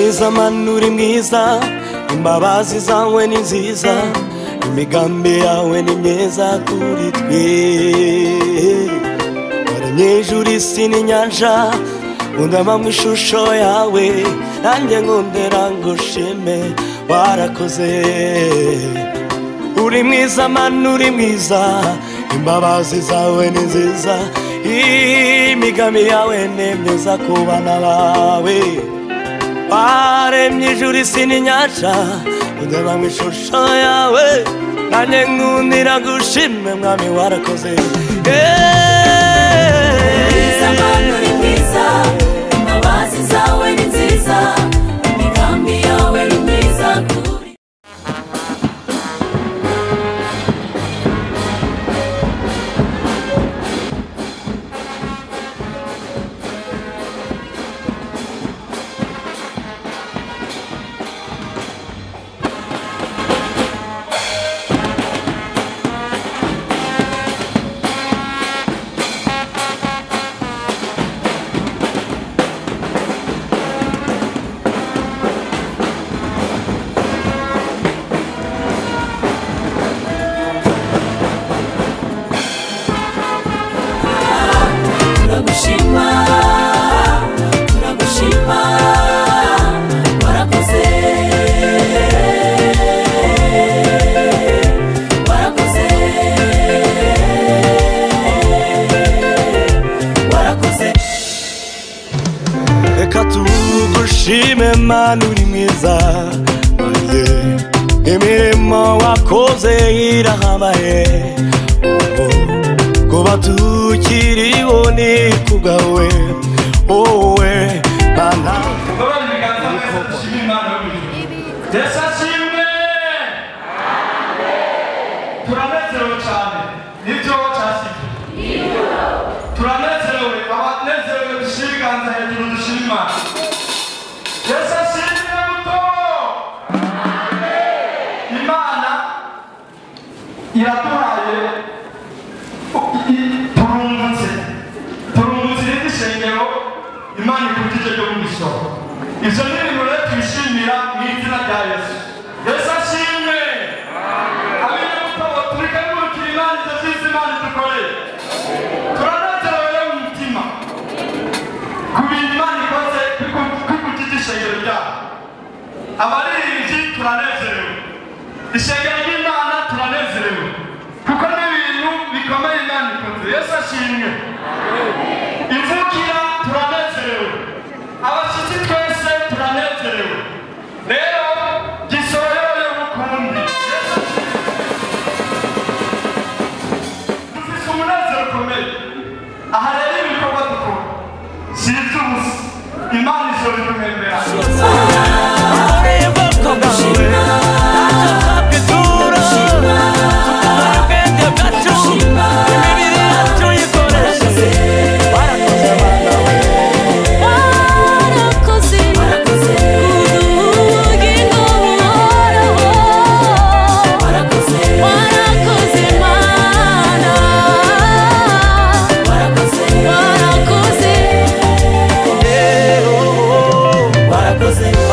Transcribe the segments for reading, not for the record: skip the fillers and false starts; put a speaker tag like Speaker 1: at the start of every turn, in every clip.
Speaker 1: mwiza mana uri mwiza, imbabazi zawe ni nziza, imigambi yawe ni myiza kuri twe. Waremye ijuru isi n'inyanja, undema mu ishusho yawe, nanjye nkundira ngushime warakoze. Uri mwiza mana uri mwiza, imbabazi zawe ni nziza, imigambi yawe ni myiza ku bana bawe. Waremye ijuru isi n'inyanja, undema mu ishusho yawe, nanjye nkundira ngushime mwami warakoze.
Speaker 2: Mwiza mana uri mwiza, imbabazi zawe ni nziza, imigambi yawe ni myiza kuri. Turagushima, turagushima, warakoze, warakoze, warakoze.
Speaker 1: Reka tugushime mana uri mwiza, imirimo wakoze irahambaye, kuba tukiriho ni kubwawe wowe mana.
Speaker 3: Babali ibiganza mwese dushime Imana yo mu ijuru. Yesu ashimwe. Turanezerewe cyane. Nibyo cyasibye. Turanezerewe, abanezerewe dushyire ibiganza hejuru dushime Imana. Yesu ashimwe muto. Imana iraduhaye, turungutse, turungutse irindi shengero Imana ikujije ryo mu misoro. Ivyo ni ibintu rero twishimira mu izina rya Yesu. Yesu ashimwe. Abanyamutobo turikangurukira Imana ivyo vyiza Imana idukoreye. Turanezerewe rero mu mutima ku bintu Imana ikoze kwikujije ishengero ryabo. Abaririmbyi turanezerewe, ishengero ry'Imana turanezerewe, kuko n'ibintu bikomeye Imana ikoze. Yesu ashimwe. Imvukira turanezerewe, abashyitsi twese turanezerewe. Rero Gisoro y'ubukundi dufise umunezero ukomeye. Aha rero ibikorwa dukora si iby'ubusa, Imana izobiduhembera.
Speaker 2: Warakoze, ubugingo buhoraho, warakoze Mana, warakoze, warakoze.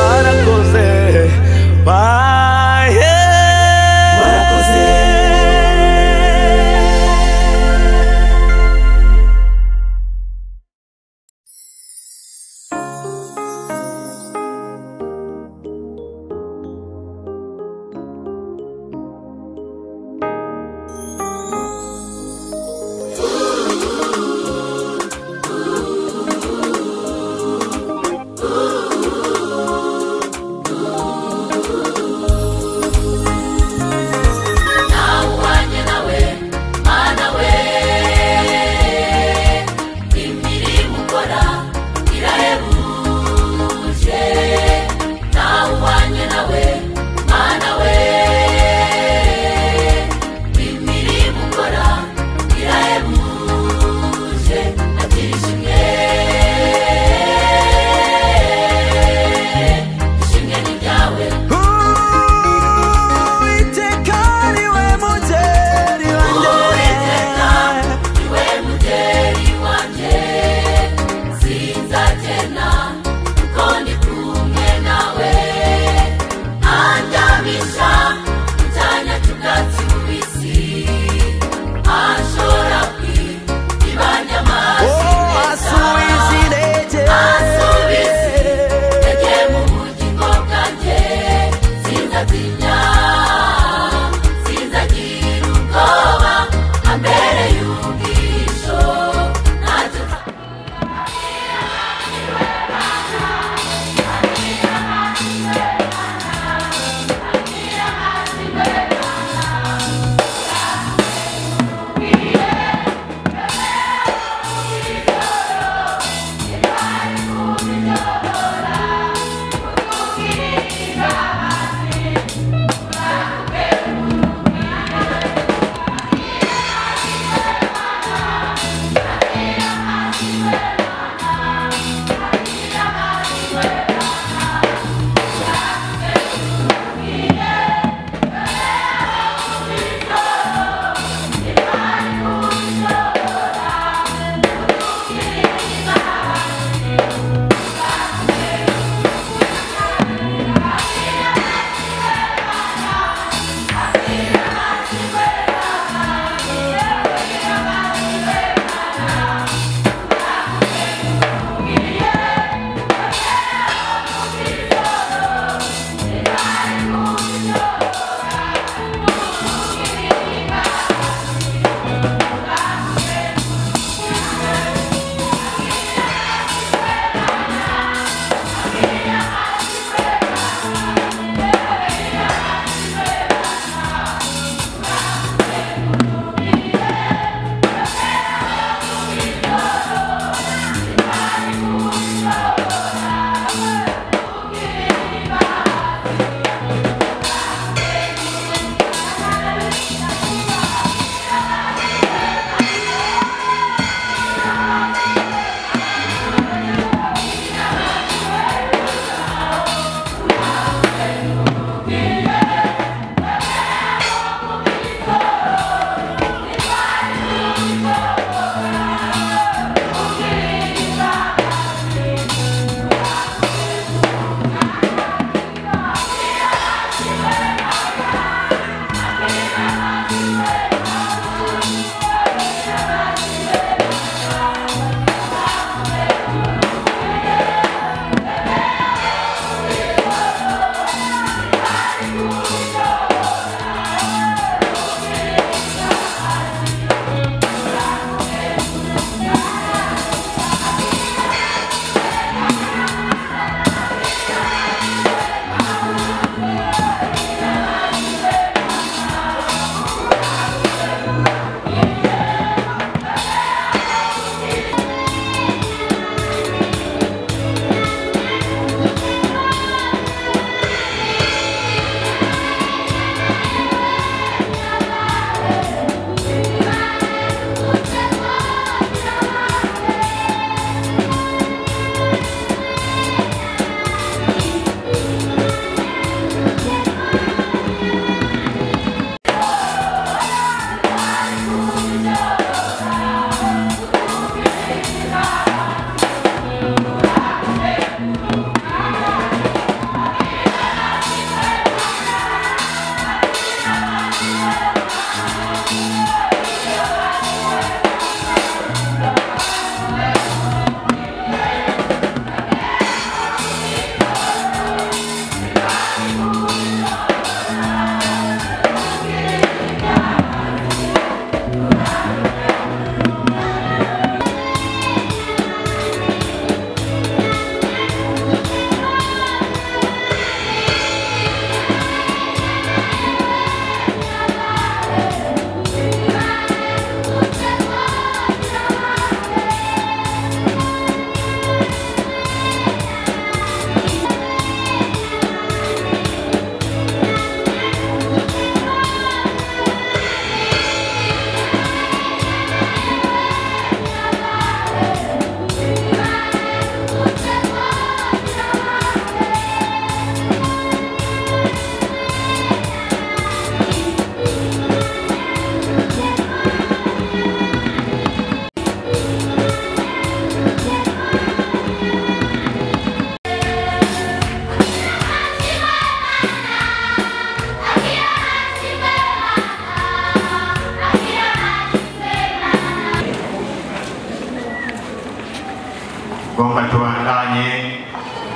Speaker 4: Tugomba tubandanye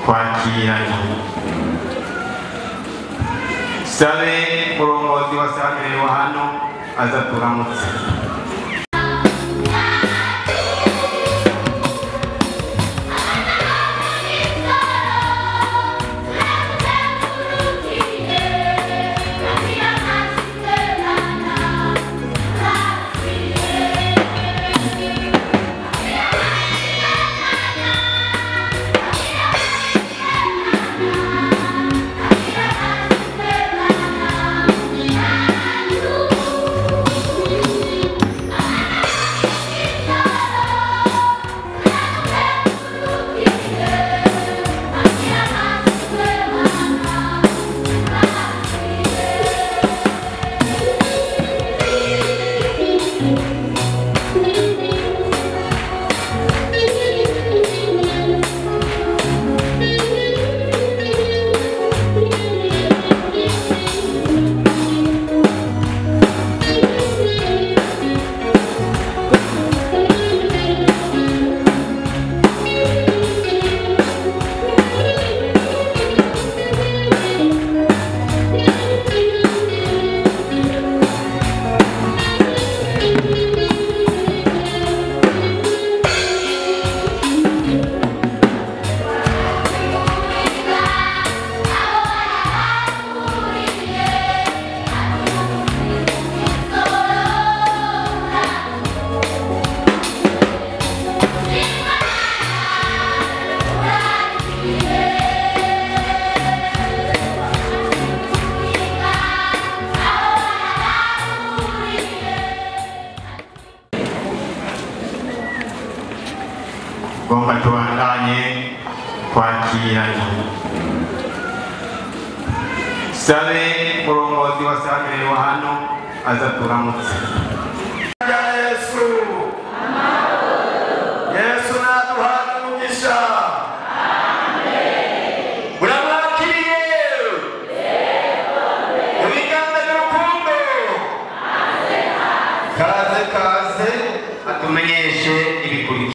Speaker 4: kwakirana. Sabe murongozi wa Santire wa hano aza turamutse. Tugomba tubandanye kwakirana. Sabe murongozi wa Santire wa hano aza turamutse.
Speaker 5: Yesu Yesu naduhana umugisha. Amen. Uramwakiriye? Yego. Ibiganza by'urukundo.
Speaker 4: Kaze kaze atumenyeshe ibikurikira.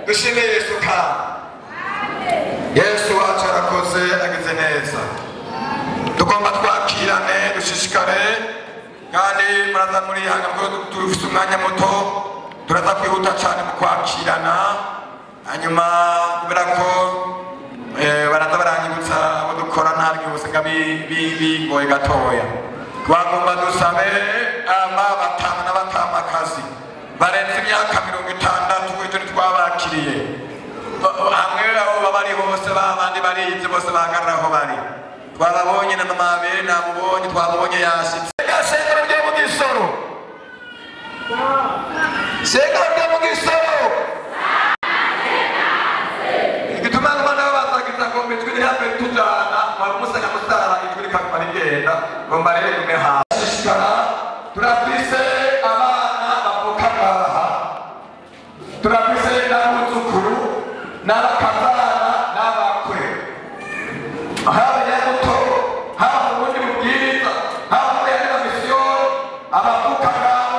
Speaker 5: Dushime Yesu kandi. Yesu wacu arakoze agize neza. Tugomba twakirane dushishikare kandi muraza muri hanga kuko dufite umwanya muto, turaza kwihuta cyane mu kwakirana. Hanyuma kubera ko baraza baranyibutsa abo dukora ntabwo usanga bigoye gatoya. Twagomba dusabe aba batama n'abatamakazi barenze imyaka 60 ibyo twabakiriye hamwe aho bari hose babandi barize bose bahagarara aho bari. Twababonye na mama Abeli namubonye, twamubonye yashitse. Shengero ryo mu Gisoro, shengero ryo mu Gisoro. Igituma abana bazagiza ngo ijwi rihave tujana wamusanga musara ijwi rikaguma rigenda ngo mbarere gume hasi. Shishikara turafise abana bavuka ngaha, turafise n'abuzukuru n'abakazana n'abakwe, haba nyamuto haba mu bundi bubwiriza haba mu yandi mamisiyoni, abavuka ngaho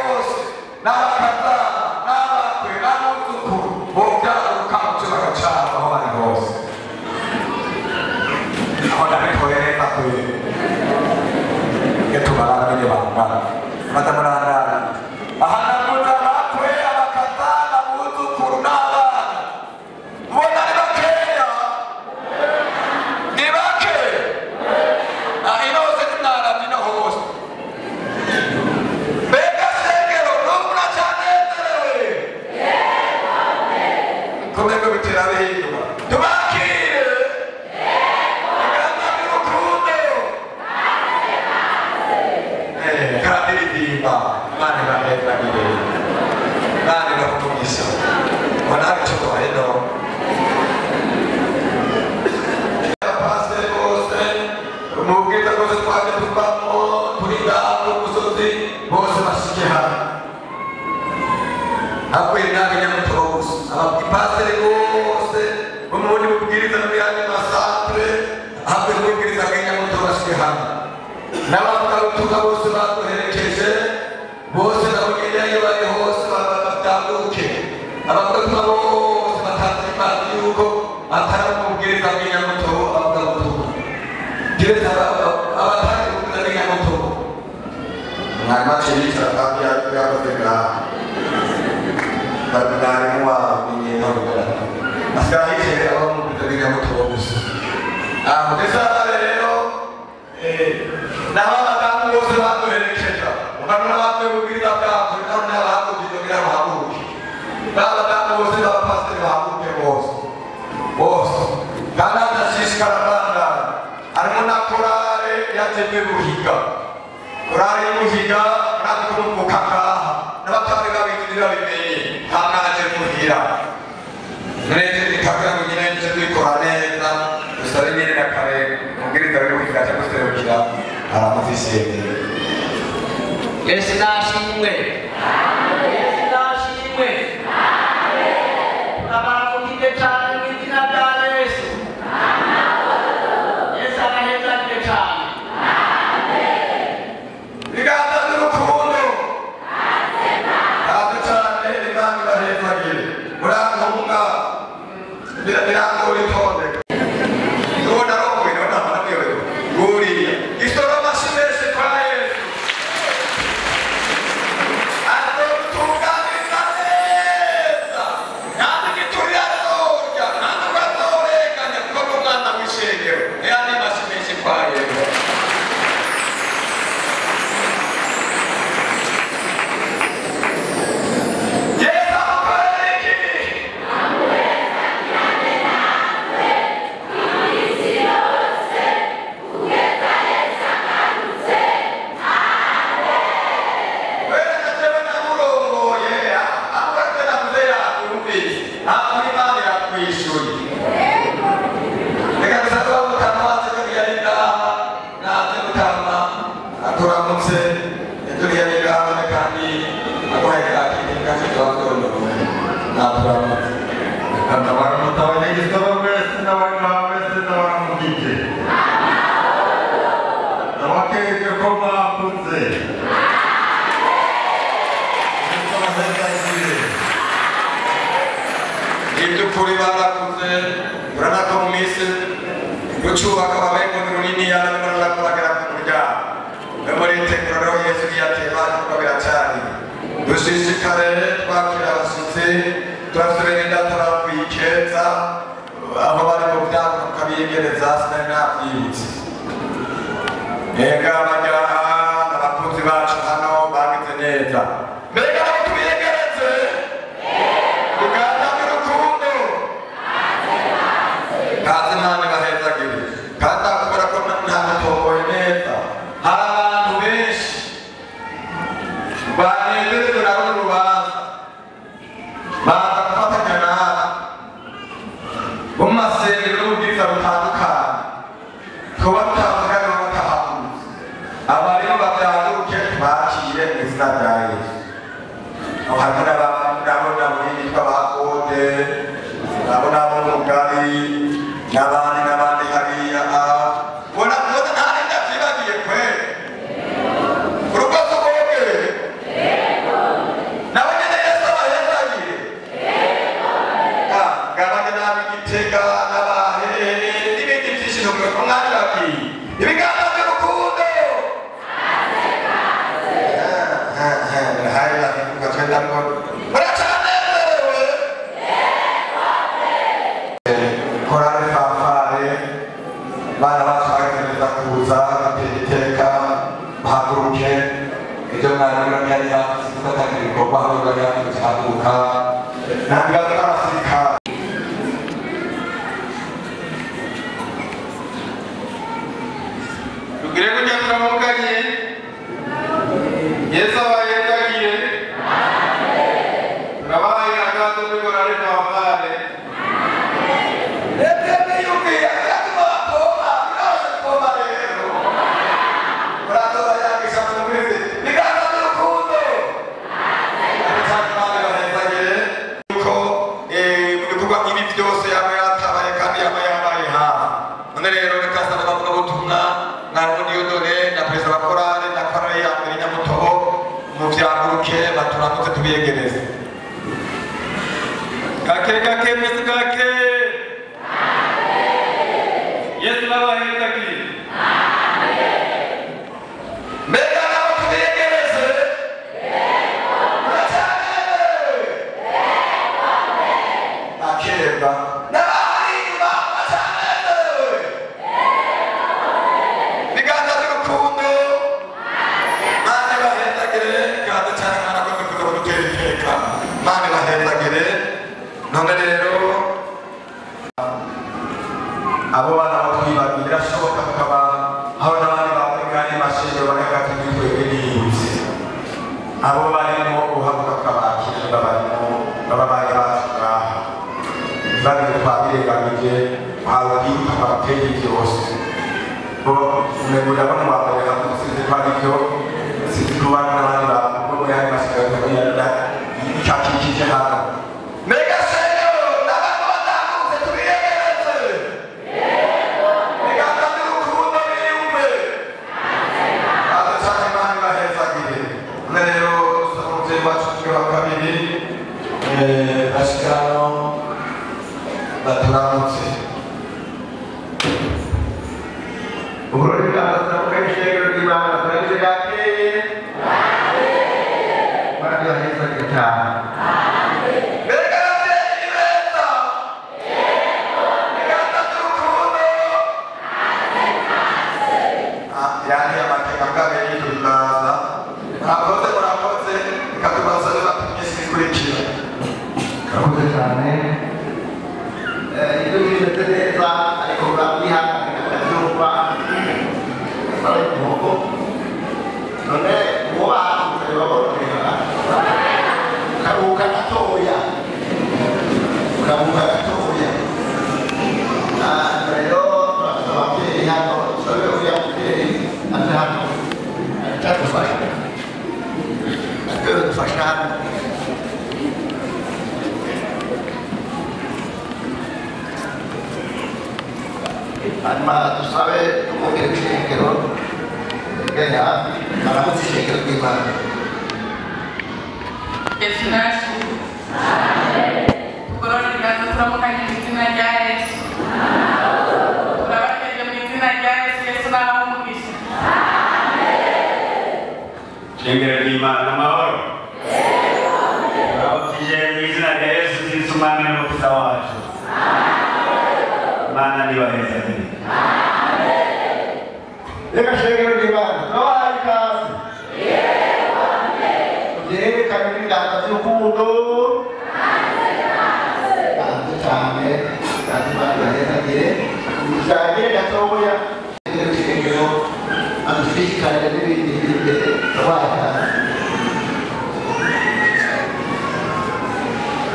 Speaker 5: bose n'abakazana n'abakwe n'abuzukuru bobyaruka muco bagacana aho bari hose. Aho ndabitoye neza kweri iyo tubaraba nyene bangana batamurangana. Aha navuze abakwe, abakazana, abuzukuru n'abana. mubwiriza no yandi masantre hamwe n'ubwiriza bw'inyamuto bashike hamwe n'abavugabutumwa bose baduherekeje bose nabo nyene iyo bari hose batambuke abavugabutumwa bose batanze imana yuko atari umubwiriza bw'inyamuto abavugabutumwa kiretse abatari umubwiriza bw'inyamuto
Speaker 6: mwarimu aciye yicara kandi yakoze ngaha mwarimu wamenye
Speaker 5: asigaye yicaye aba mubwiriza bw'inyamuto gusa ndetse rero naho abadamu bose baduherekeje ukabona n'abavuye mu bwiza bwabo naho n'abahagurukiye kugira ngo bahaguruke n'abadamu bose n'abapasiteri bahaguruke bose bose kandi adashishikara abandana harimo na korale yateguye Buhiga korale y'Ubuhiga natwe tumuvuka ngaha n'abatari babizi ntibabimenye nta mwaje muhira nuretse bikagira ngo nyine nje tubikora neza dusabe nyine na kare umubwiriza w'Ubuhiga aje guserukira aramutse isengero.
Speaker 7: Yesu nashimwe. Yesu nashimwe. Turabaramukije cyane mu izina rya Yesu. Yesu arahezagire cyane.
Speaker 5: Ibiganza by'urukundo. Kaze cyane Imana ibahezagire. Murantunga birangora itondeka. Nuwo narongoye niwe ntamara kuyoberwa. Nguriya. Isoroma shimeshe kwa Yesu. Azotunganiriza neza. Nta giturire azorya, nta nubwo azorenganya kuko ni umwana w'ishengero. Niyo andi mashimeshe kwa Yesu. Yesu amukorera iki? Wera jewe namurongoye, avuga ko navuze yakumvise, ntabwo Imana irakwishuye. Reka gusa tuba mutama wacu ko yari ngaha, naze mutama aturamutse, turi yari ngaha kandi aguhaye akindi gace tuba turondoye. Naturamutse.
Speaker 6: Ndabaramutsa abanyagisoro mwese n'abantu mwese ndabaramukije ndabakeje ko mwakuze.
Speaker 5: Iby'ukuri barakuze, urabona ko mu minsi gucubaka babaye mu runini yarimo arakoragera ku muryango. No muri itegura rero Yesu ntiyateba kuko biracari. Dushishikare twakira abashyitsi, turasubira data bavuye ikeza, aho bari mu byago tukabiyegereza sinari nabyibutse. Mbega abajyaha n'abakunzi bacu hano bagize neza. Mbega nabo tubiyegereze? Uganda by'urukundo. Kaze Imana ibahezagire. Kandi nakubwira ko ntamutomboye neza. Hari abantu benshi banezerewe na runo rubanza baza gufatanya natwe bo mu masengero n'ububwiriza butandukanye tuba tutandukanye bo batahagurutse abarimo babyaguruke tubakire mu izina rya Yesu. Aho harimo n'abo bitwa ba Gode, nabo nabo Mugari, n'abandi n'abandi hariya. Bona bona ntari ndavyibagiye kweli. Urugo rwogere. Nabo nyene Yesu abahezagire. Gabanya nabi Gitega n'abahehe n'ibindi vyinshi nubwo umwanya urabwiye. Ibiganza by'urukundo. Muracanezerewe. Korale fanfare bana bacu bagerageza kuza batera iteka bahaguruke ibyo mwarimu yari yavuze gufatanya ibikorwa aho biba yavuze haguruka ntabwo arasirikare.
Speaker 4: Tugire kujya turamukanye. Yesu abahezagiye. Turabahaye akato muri korale fanfare.
Speaker 5: Yuko
Speaker 3: Yesu n'abahezagire.
Speaker 5: Mbega nabo tubiyegereze. Muracanezerewe. Nakeba. N'abahari inyuma muracanezerewe. Ibiganza by'urukundo. Mane bahezagire, kandi cyane mwarakoze kuza kudutera iteka. Mane bahezagire. None rero abo bana batwibagiye birashoboka tukaba aho n'abandi bavuganye mashengero bagahita twebwe niyibutse abo barimo uhaguruka tukabakira niba barimo bababaye bacu ngaha ntibagire twabirengagije twababwira twababwiye byose umengo ndabona wambere sinzi ko ari byo sinzi ko bari n'abandi bantu bo muri aya mashengero ikakikije hano. Mbega shengero n'abantu batahutse tubiyegereze. Ibiganza by'urukundo biyumve. Adacana Imana ibahezagire. None rero dusaba umuvyeyi wacu wa kabiri bashika hano baturamutse.
Speaker 4: Uburundi bwazamuka ishengero ry'Imana turagize bwakeye. Imana ibahezagire cyane.
Speaker 5: Mbega abavyeyi beza. Ibiganza by'urukundo. Yani amateka bwabiri tubiraza. Murakoze murakoze reka tubasabe batumenyeshe ibikurikira.
Speaker 4: Murakoze cyane. Ibyo bimeze neza ariko murabyihanganira mukabyumva. Bari mu muhogo. None uwo bahanze baborohera. Ukaruhuka gatoya. Ukaruhuka gatoya. Rero turafite ababyeyi hano, dusabe uriya mubyeyi aze hano. Aracyadufasha. Aradufasha hano. Hanyuma dusabe tumwongere ishengero yegereye hafi aramutse ishengero ry'Imana.
Speaker 8: Yesu nashimwe. Tugorore ibiganza turamukanye mu izina rya Yesu. Turabakeje mu izina rya Yesu. Yesu nabahe umugisha.
Speaker 3: Shengero ry'Imana n'amahoro. Turabakije mu izina rya Yesu Kristo Umwami n'Umukiza wacu. Imana nibahezagire.
Speaker 4: Reka shengero ry'Imana turabahaye ikaze. Tubyerekane n'ibiganza by'urukundo. Hanze cyane kandi Imana ibahezagire. Tuzagire gatoya. Shengero adushishikarize n'ibindi biri imbere turabahaye ikaze.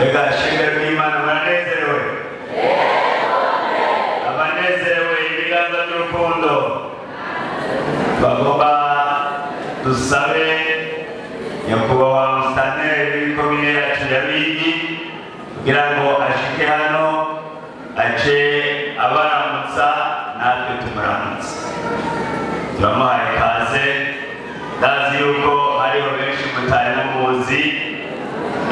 Speaker 3: Reka shengero ry'Imana muranezerewe. Abanezerewe ibiganza by'urukundo. Bagomba dusabe nyakubahwa musitanteri w'ikomine yacu ya Ruyigi kugira ngo ashike hano ace abaramutsa natwe tumuramutse. Turamuhaye ikaze. Ndazi yuko hariho benshi mutari mumuzi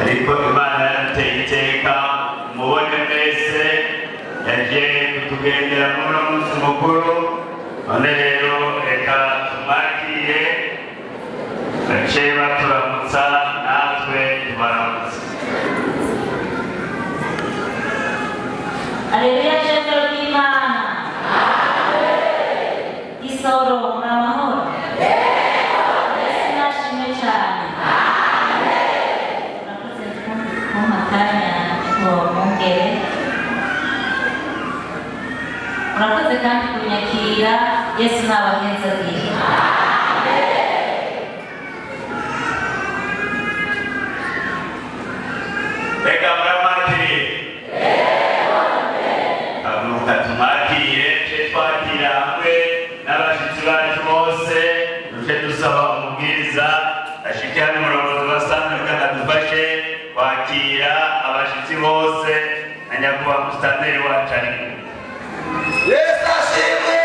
Speaker 3: ariko Imana yaraduteye iteka mubone mwese yagiye kutugendera muri uno munsi mukuru. None rero reka tumwakire bace baturamutsa natwe tubaramutse.
Speaker 2: Aleluya shengero ry'Imana. Isoro muri amahoro. Yesu nashimwe cyane. Murakoze kumpa akanya ngo mwongere. Murakoze kandi kunyakira. Yesu nabahezagire.
Speaker 3: Reka muramwakiriye. Haguruka tumwakire ce twakira hamwe n'abashitsi bacu bose duce dusaba umubwiriza ashike hano umurongozi wa santire kandi adufashe kwakira abashitsi bose na nyakubahwa musitanteri wacu ari kumwe.
Speaker 5: Yesu ashimwe.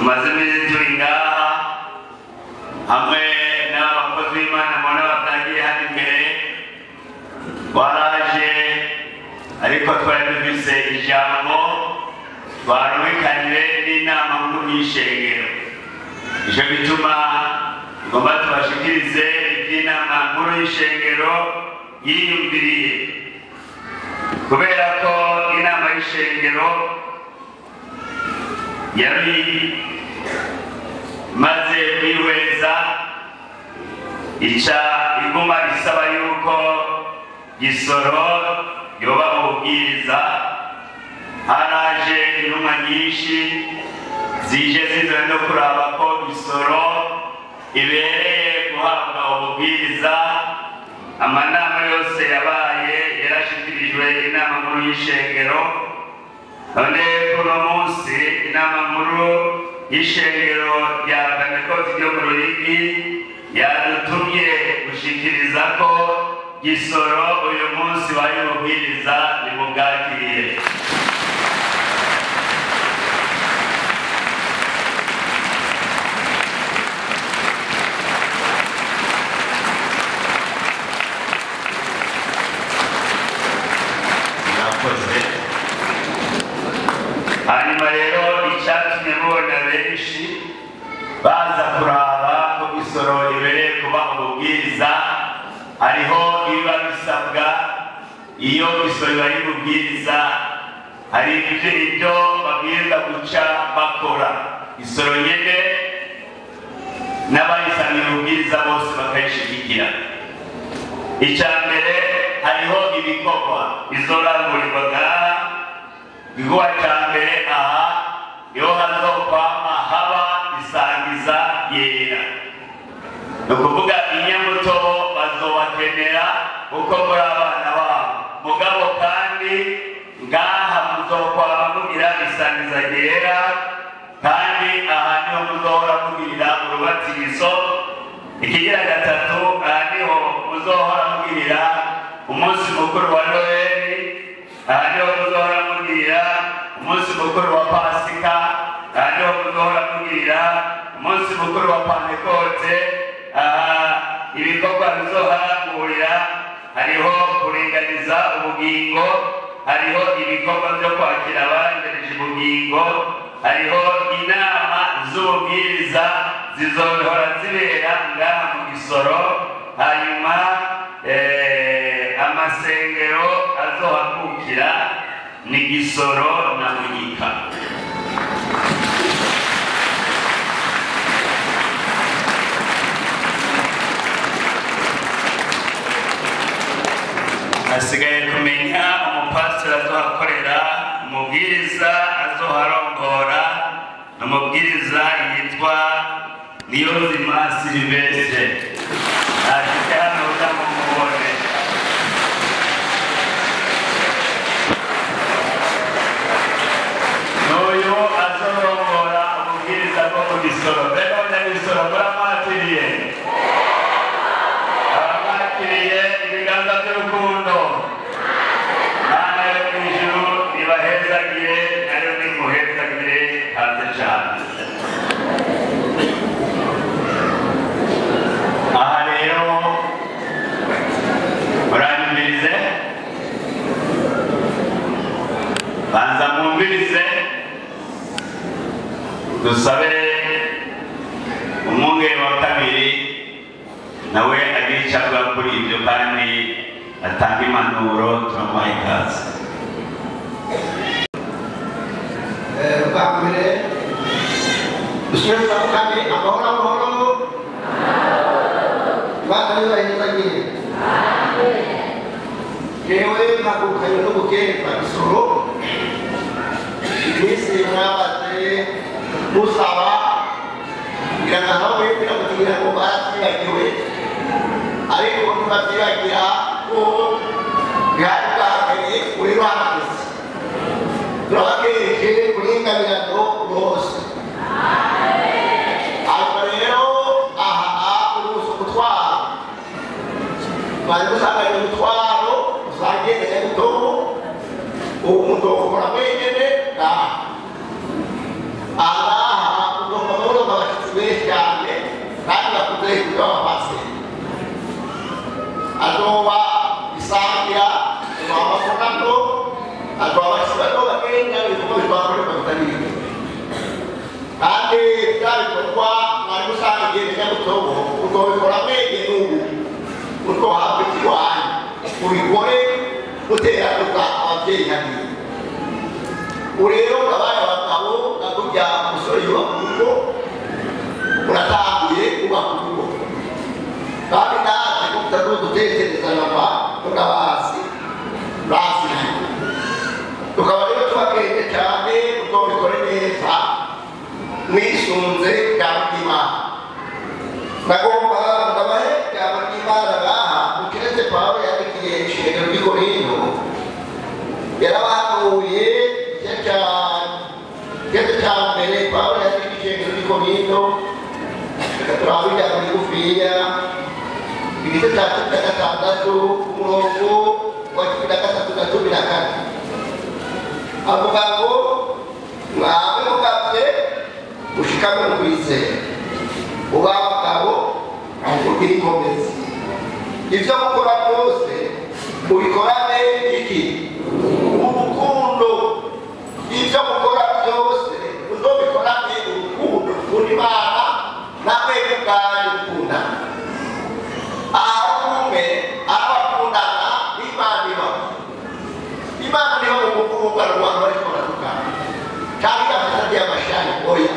Speaker 9: Tumaze iminsi turi ngaha hamwe n'abakozi b'Imana mubona batagiye hano imbere, twaraje ariko twari dufise ijambo twarumvikanye n'inama nkuru y'ishengero. Ico gituma tugomba tubashikirize iby'inama nkuru y'ishengero yiyumviriye, kubera ko inama y'ishengero yari maze kwihweza ica iguma isaba yuko Gisoro yoba ububwiriza. Haraje intumwa nyinshi zije zizanye no kuraba ko Gisoro ibereye guhabwa ububwiriza. Amanama yose yabaye yarashikirijwe inama nkuru y'ishengero. None kuno munsi inama nkuru y'ishengero rya Pentekote ryo mu Ruyigi yadutumye gushikiriza ko Gisoro uyu munsi bari mubwiriza nimubwakiriye. Murakoze. Hanyuma rero icyatumye mubona benshi baza kuraba ko Gisoro ibereye kuba umubwiriza, hariho ibiba bisabwa iyo Gisoro ibaye umubwiriza, hari ibyo babwiriza guca bakora. Gisoro nyene n'abayisanira ububwiriza bose bakayishigikira. Icya mbere hariho ibikorwa bizorangurirwa ngaha. Igikorwa cya mbere aha niho hazokwama haba isangiza yera, ni ukuvuga inyamutobo bazobakenera kuko muri abana babo. Mugabo kandi ngaha muzokwama mugira isangiza yera, kandi aha niho muzohora mugirira urubatizo. Ikigira gatatu, aha niho muzohora mugirira umunsi mukuru wa Noheli, aha niho muzohora mugirira umunsi mukuru wa Pasika, aha niho muzohora mugirira umunsi mukuru wa Pentekote. Aha ibikorwa bizoharangurira hariho kuringaniza ubugingo, hariho ibikorwa byo kwakira abarenganije ubugingo, hariho inama z'ububwiriza zizohora zibera ngaha mu Gisoro. Hanyuma amasengero azohakukira ni Gisoro na Munyika. Hasigaye kumenya umupasiteri azohakorera, umubwiriza azoharongora, umubwiriza yitwa Niyonzima Silvestre. Ashike hano kugira ngo mumubone. N'uyu azorongora umubwiriza bwo mu Gisoro. Mbega abanyagisoro muramwakiriye? Abamwakiriye ibiganza by'urukundo. Mana yo mu ijuru ibahezagire, nayo nimuhezagire hanze cyane. Aha rero muranyumvirize, banza mwumvirize, dusabe umwungeri wa kabiri nawe agira icyo avuga kuri ibyo kandi atanga impanuro. Turamuha ikaze.
Speaker 4: Bwa mbere dusubiza kandi amahoro amahoro Imana yubahirizagiye. Jewe mpagurukanye n'ubukene bwa Gisoro. Iminsi mwabaze musaba kugira ngo aho mwibwira kugira ngo baratwibagiwe, ariko ntibavyibagira ko bwari bwa mbere kuri Rwamagezi. Turabakereje kuri Ingabirano rwose. Ariko rero aha uruzi umutwaro, mwari musanganye umutwaro usangiye mutobo, ubu mutokora mwenyene ngaha. Aha Azoba isangira abakonato azoba abasibato bagenda ibikorwa bibakorerwa bitari bike kandi bya bikorwa mwari musangiye na Nyamutobo uzobikora mwenyine n'ubu uzohabwa ikiwanyu ubikore uteraguza ababyeyi hariya. Ubu rero urabaye abagabo nakujya umusore yubaka urugo uratanguye kubaka urugo kandi natwe ko tutadutekereza namba tunabazi bazi tukaba rero tubakeneye cyane uzobikore neza mwisunze ijambo ry'Imana. Nagomba ndabahe ijambo ry'Imana ngaha ukiretse Pawulo yandikiye ishengero ry'i Korinto yarabahanuye igice cya mbere Pawulo yandikiye ishengero ry'i Korinto reka turabe ijambo rigufiya igice cya 16 umurongo wa 13 na 14 avuga ngo mwabe mugabye mushikame mu kwizera uba abagabo ugira inkomezi ibyo mukora byose mubikorane iki urukundo ibyo mukora byose muzobikorane urukundo ukunda Imana namwe ubwanyu mukundana aho umwe abakundana n'Imana iba Imana niho mukundana abantu bariko baratukana cyangwa igafata y'amashani oya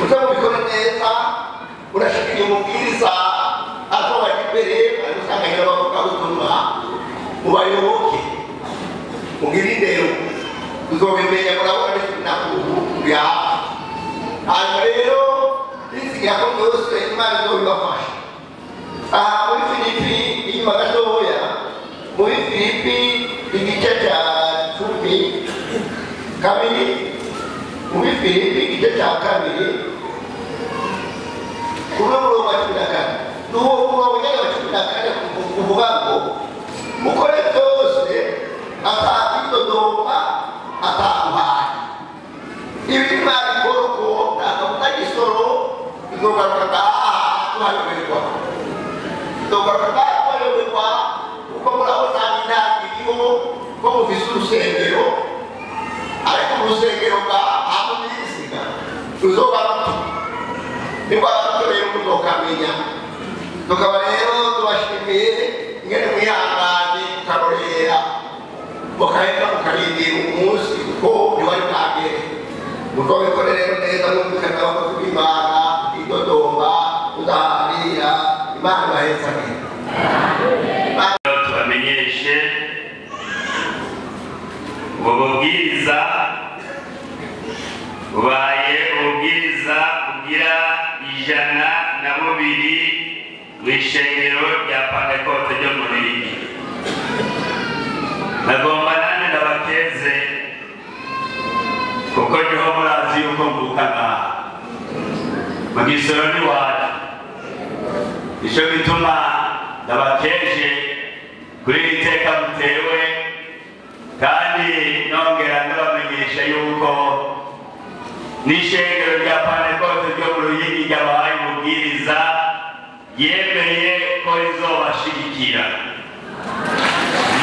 Speaker 4: uze mubikore neza urashikiriye umubwiriza azobaja imbere ari usanga nyina bavugabutumwa mubayoboke mugire indero tuzobimenya murabona nakubu turi hafi hanyuma rero nizigira ko byose Imana izobibafasha. Aha muri Filipi inyuma gatoya muri Filipi igice cya 12 muri Filipi igice cya 2 kuri umurongo wa 14 n'uwo murongo nyine wa 14 uvuga ngo mukore byose atakwitodomba ataguhaye ibi mwabikora uko nakavuga gisoro izogaruka ngaha tuhayoberwa izogaruka ngaha tuhayoberwa kuko murabona intangiriro ko mufise urusengero ariko mu rusengero ngaha mubisiga ruzoba ruto nibwo abato rero muzokamenya. Tukaba rero tubashimiye ingene mwihanganye mukarorera mukaheza mukarindira umunsi kuko ntiwari bwagere muzobikore rero neza mwumvikana n'abakozi b'Imana idodomba mudaharira Imana ibahezagire.
Speaker 9: Tubamenyeshe ubu bubwiriza bubaye ububwiriza bugira 102 mu ishengero rya Pantekote ryo mu Ruyigi. Nagomba nane ndabakeze kuko niho murazi yuko mvuka ngaha mu Gisoro n'iwacu nico gituma ndabakeje kuri iri teka mutewe kandi nongera ndabamenyesha yuko n'ishengero rya Pantekote ryo mu Ruyigi ryabahaye umubwiriza yemeye ko rizobashigikira.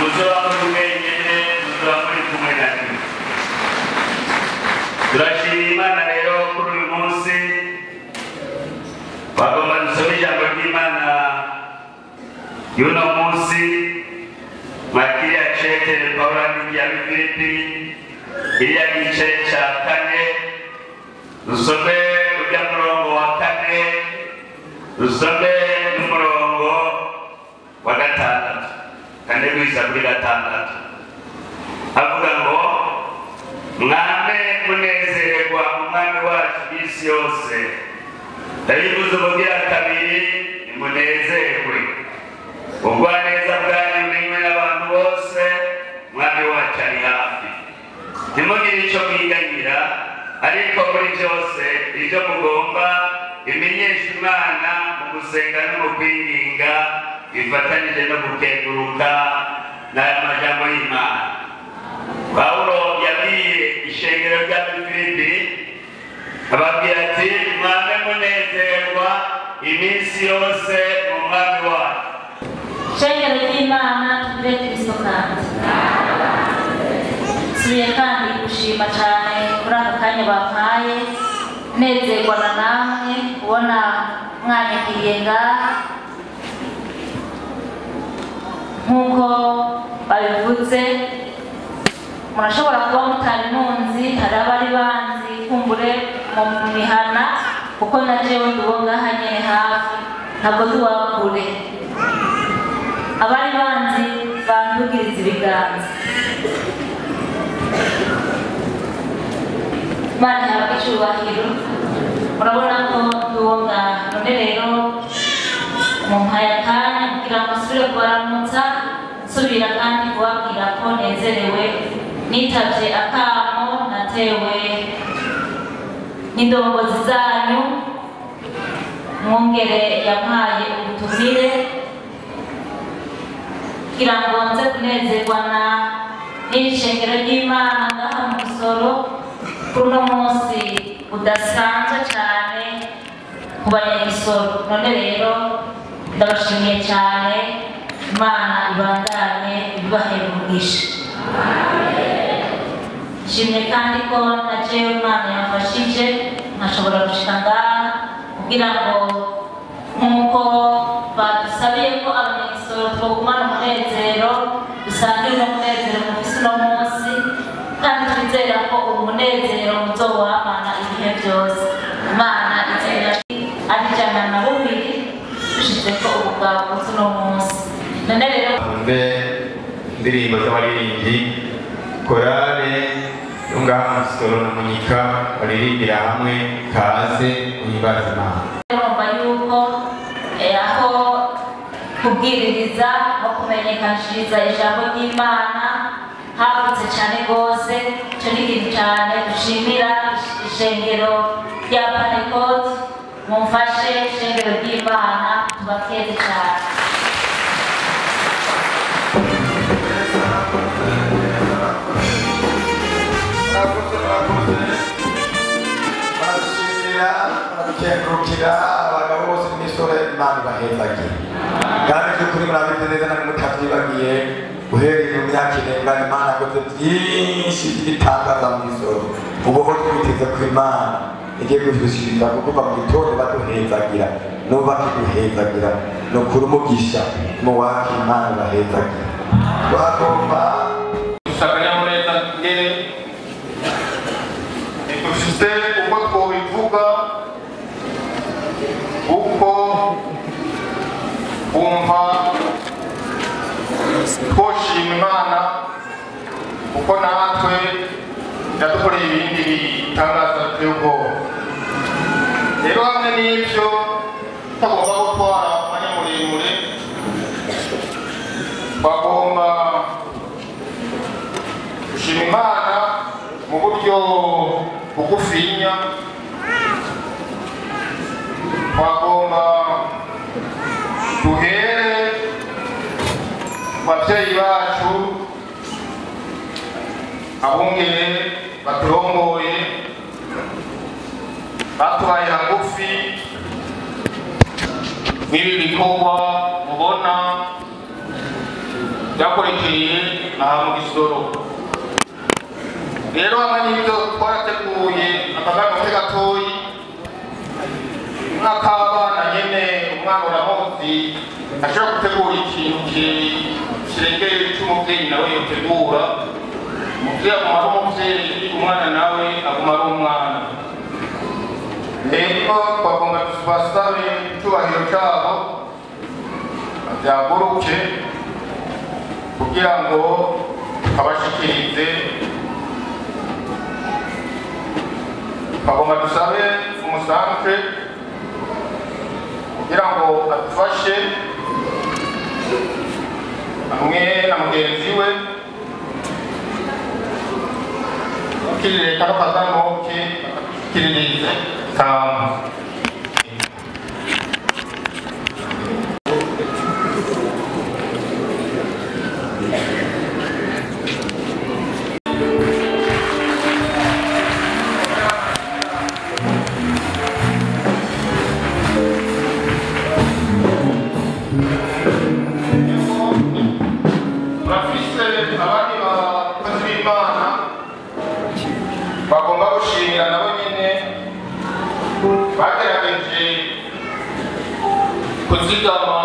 Speaker 9: Muzoba muri mwenyene muzoba muri kumwe na Kristo. Turashima Imana rero kuri uyu munsi bagomba dusome ijambo ry'Imana y'uno munsi makiriya cete Pawulo yandikiye ab'i Filipi iriya gice cya 4 dusome urya murongo wa 4 dusome n'umurongo wa 6 kane guheza kuri 6 avuga ngo mwame munezererwa umwami wacu isi yose ndabivuze ubugira kabiri nimunezerwe ubugwaneza bwanyu menywe n'abantu bose umwami wacu ari hafi ntimugire icyo mwiganyira ariko muri byose ibyo mugomba bimenyesha Imana mu gusenga no mu kwinginga bifatanije no gukenguruka n'aya majambo y'Imana. Pawulo yabwiye ishengero rya Filipi ababwira ati mwame munezerwa iminsi yose mu mwami wacu.
Speaker 10: Shengero ry'Imana tugire Kristo kandi. Nsubiye kandi gushima cyane kuri aka kanya bampaye, nezerwa na namwe kubona mwanyakiriye ngaha. Nk'uko babivuze, murashobora kuba mutari munzi, hari abari banzi kumbure mu mihana, kuko na jewe ndi uwo ngaha nyene hafi, ntabwo ndi uwa kure. Abari banzi bandugiriza ibiganza. Imana ihabwe icubahiro. Murabona ko ndi uwo ngaha. None rero mumpaye akanya kugira ngo nsubire kubaramutsa, nsubira kandi kubabwira ko nezerewe, nitavye akamo natewe n'indongozi zanyu. Mwongere yampaye ubutumire kugira ngo nze kunezerwa na n'iri shengero ry'Imana ngaha mu Gisoro kuri uno munsi udasanzwe cyane ku banyagisoro. None rero ndabashimiye cyane, Imana ibandanye ibibahera umugisha. Nshimye kandi ko na jewe Imana yamfashije nkashobora gushika ngaha kugira ngo nk'uko badusabiye ko abanyagisoro twogumana umunezero, dusangire uno munezero mufise uno munsi, kandi twizera ko umunezero muzowamana ibihe byose. Imana izera ari 102 dushize ko ubugabo bw'uno munsi. None rero
Speaker 5: mbe indirimbo z'abaririmbyi korale yo ngaha mu Gisoro na Munyika baririmbira hamwe kaze uhimbaze Imana.
Speaker 10: Urumva yuko aho kubwiririza no kumenyekanishiriza ijambo ry'Imana hagutse cyane rwose. Icyo ni ikintu cyane dushimira ishengero rya Pentekote. Mumfashe ishengero ry'Imana tubakeze cyane.
Speaker 5: Baradushimira, baradukengurukira, abagabo bose n'imisore Imana ibahezagiye. Kandi by'ukuri murabizi neza namwe mutavyibagiye, uhereye mu myaka irenga Imana yakoze byinshi by'ibitangaza mu Gisoro. Ubu ho twiteze ko Imana igiye kudushikiriza, kuko kuva mu gitondo baduhezagira, n'ubu bakiduhezagira. Ni ukuri umugisha mu waka Imana ibahezagira. Twagomba
Speaker 11: akanyamuneza ngere ntidufise uko twobivuga, uko wumva twoshima Imana, kuko natwe yadukoreye ibindi bitangaza biteye ubwoba. Rero hamwe n'ivyo tutagomba gutwara umwanya muremure, twagomba gushima Imana mu buryo bugufinya. Twagomba duhere ku bavyeyi bacu, abungere baturongoye, batubaye hagufi mw'ibi bikorwa mubona byakorekeye aha mu Gisoro. Rero hamwe n'ibyo twarateguye akagano gatoyi nk'ak'abana nyene, umwana uramuzi ashobora gutegura ikintu kirengeye ic'umuvyeyi nawe yotegura. Umuvyeyi aguma ari umuvyeyi, umwana nawe aguma ari umwana. Rero twagomba tubasabe icubahiro cabo bavyaguruke kugira ngo tukabashikirize. Twagomba dusabe umusanfe kugira ngo adufashe hamwe na mugenzi we ukirire kano kaganoke bakadushikiririze kama.
Speaker 5: Thank you.
Speaker 11: Bagerageje kuzigama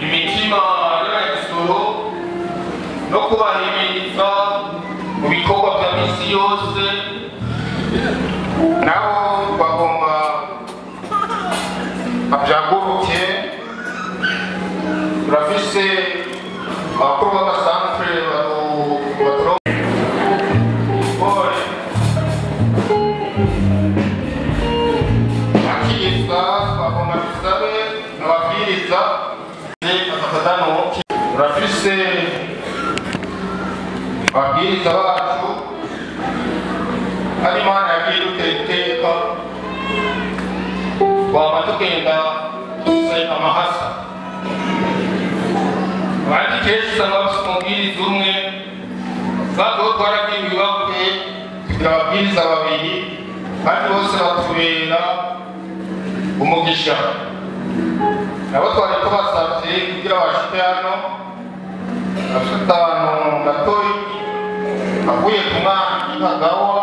Speaker 11: imitima y'abanyagisoro no kubahimiriza mu bikorwa bya misi yose, nabo bagomba babyaguruke. Turafise abakuru b'agasantere baturore bakiza, bagomba dusabe ababwiriza akatadanuki. Turafise ababwiriza bacu kandi Imana yagiye idutera iteka, twama tugenda dufise amahasa. Abandi kenshi usanga bafise umubwiriza umwe, natwe twaragiye ibibakwe tugira ababwiriza babiri kandi bose batubera umugisha. Nabo twari tubasavye kugira bashike hano, bafite ahantu gatoyi avuye ku mwana y'Ikagawa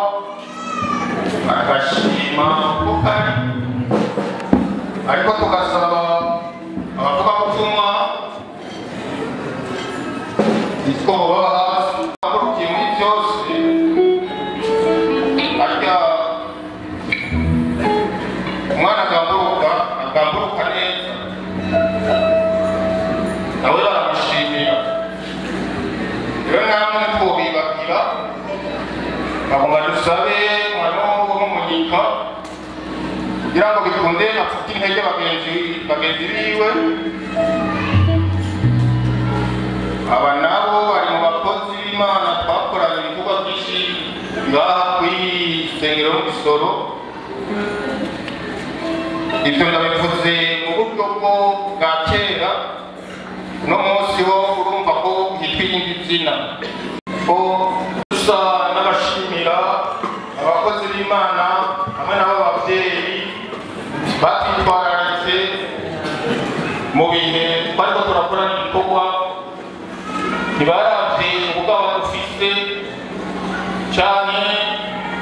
Speaker 11: agashima uko kari, ariko tugasaba abavugabutumwa nitwo baba hasi bahagurukiye muri byose. Arya umwana agamburuka agamburuka neza, nawe baramushimira. Rero namwe twobibagira, bagomba dusabe mwarimu wo mu Munyika kugira ngo bikunde apfuke intege bagenzi biwe. Aba nabo bari mu bakozi b'Imana twakoranye ibikorwa byinshi ngaha kw'isengero mu Gisoro. Ibyo ndabivuze mu buryo bwo bwa kera, uno munsi ho urumva ko hitwa irindi zina. Ko dusa n'abashimira abakozi b'Imana hamwe n'abo babyeyi batwitwararitse mu bihe twariko turakora n'ibikorwa. Ntibaravye ubugaba dufise canke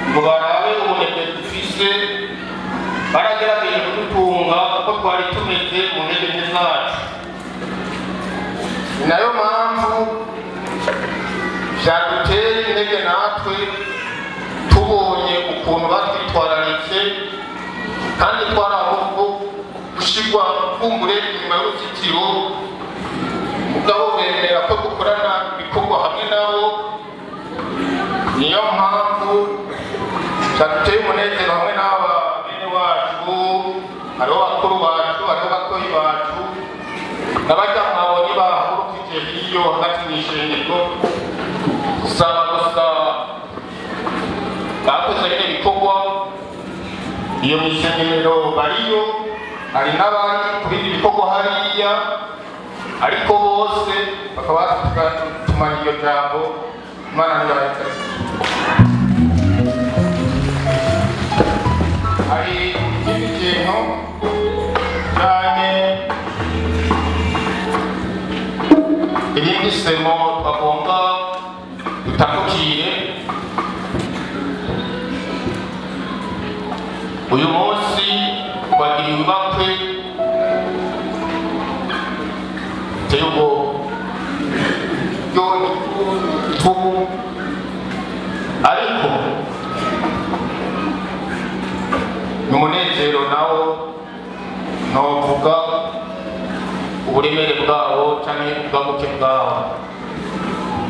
Speaker 11: ngo barabe ubunebwe dufise, baragerageje kudutunga uko twari tumeze mu ntege nke zacu. Ni nayo mpamvu vyaduteye intege natwe tubonye ukuntu batwitwararitse, kandi twari gushigwa kumbure inyuma y'uruzitiro, mugabo bemera ko dukorana ibikorwa hamwe nabo. Niyo mpamvu vyaduteye umunezero hamwe n'aba bene wacu, hariho bakuru bacu, hariho batoyi bacu, n'abarya mwabonye bahagurukije hiyo hagati mw'ishengero. Gusaba gusa bakoze nyene ibikorwa iyo mw'isengero bariyo, hari n'abari ku bindi bikorwa hariya, ariko bose bakaba batumanye iryo jambo. Imana ntibareka. Hari ikindi kintu cyane, irindi semo twagomba dutandukire. Uyu munsi twagiriwe ibakwe biteye ubwoba ariko ni umunezero nawo novuga uburemere bwawo canke ubwaguke bwawo.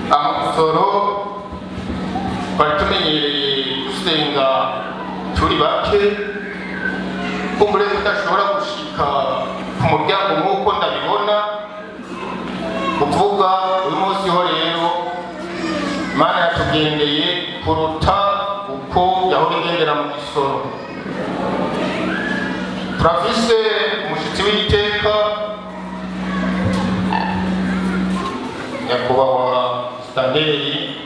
Speaker 11: Amasoro twari tumenyereye gusenga turi bake, kumbure tudashobora gushika ku muryango nk'uko ndabibona. Kuvuga uyu munsi ho rero Imana yatugendeye kuruta uko yahora igendera mu Gisoro. Turafise umushitsi w'iteka nyakubahwa Stanley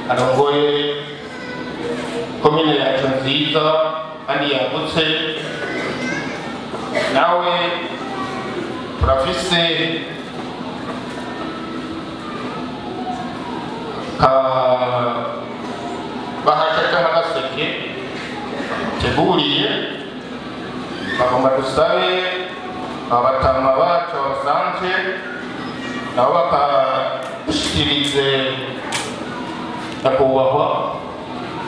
Speaker 11: arongoye komine yacu nziza kandi yagutse, nawe turafise bahasha cyangwa agaseke Baduteguriye bagomba dusabe abatama bacu basanzwe nabo bakadushikirize nyakubahwa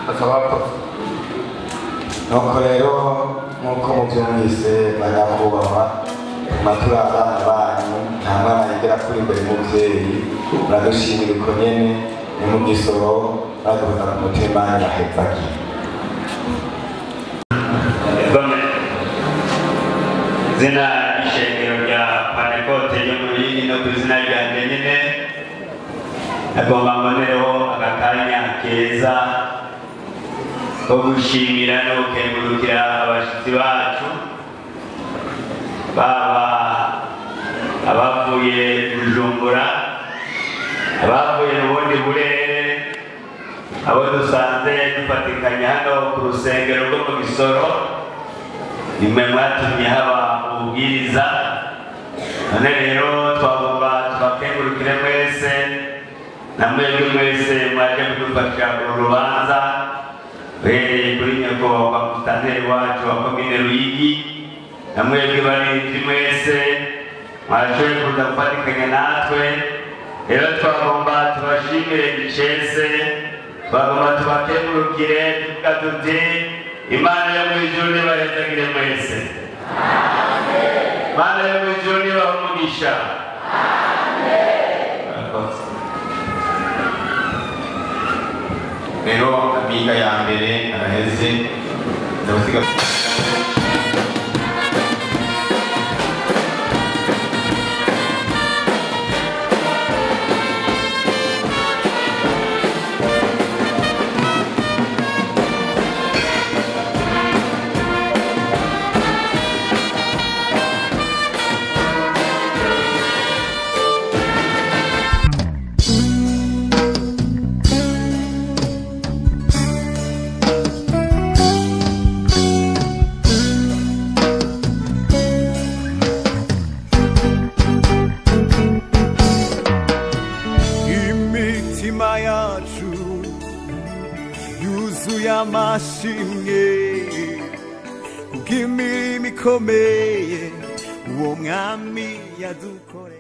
Speaker 11: basaba bakoze.
Speaker 6: Nuko rero nk'uko mubyumvise banyakubahwa, turi abana banyu, nta mwana yigera kuri imbere y'umubyeyi. Muradushimira uko nyene ni mu Gisoro, muraduhoza ku mutima bahezaki.
Speaker 9: Izina ry'ishengero rya Pantekote ryo mu Ruyigi no ku izina ryanjye nyine, agomba mbonereho agakanya keza ko gushimira no gukengurukira abashitsi bacu, baba abavuye Bujumbura, abavuye mu bundi burere, abo dusanze dufatikanya hano ku rusengero rwo mu Gisoro. Nimwe mwatumye haba ububwiriza. None rero twagomba tubakengurukire mwese, na mwebwe mwese mwaje kudufasha uru rubanza, uhereye kuri nyakubahwa musitanteri wacu wa komine Ruyigi, na mwebwe barinzi mwese mwashoboye kuza gufatikanya natwe. Rero twagomba tubashimire gicese, twagomba tubakengurukire tuvuga tuti Imana yo mu ijuru nibahezagire mwese. Imana yo mu ijuru nibahe umugisha.
Speaker 6: Rero amiga ya mbere araheze, ndabasiga.
Speaker 1: Imitima yacu yuzuye amashimwe kubw'imirimo ikomeye uwo mwami yadukoreye.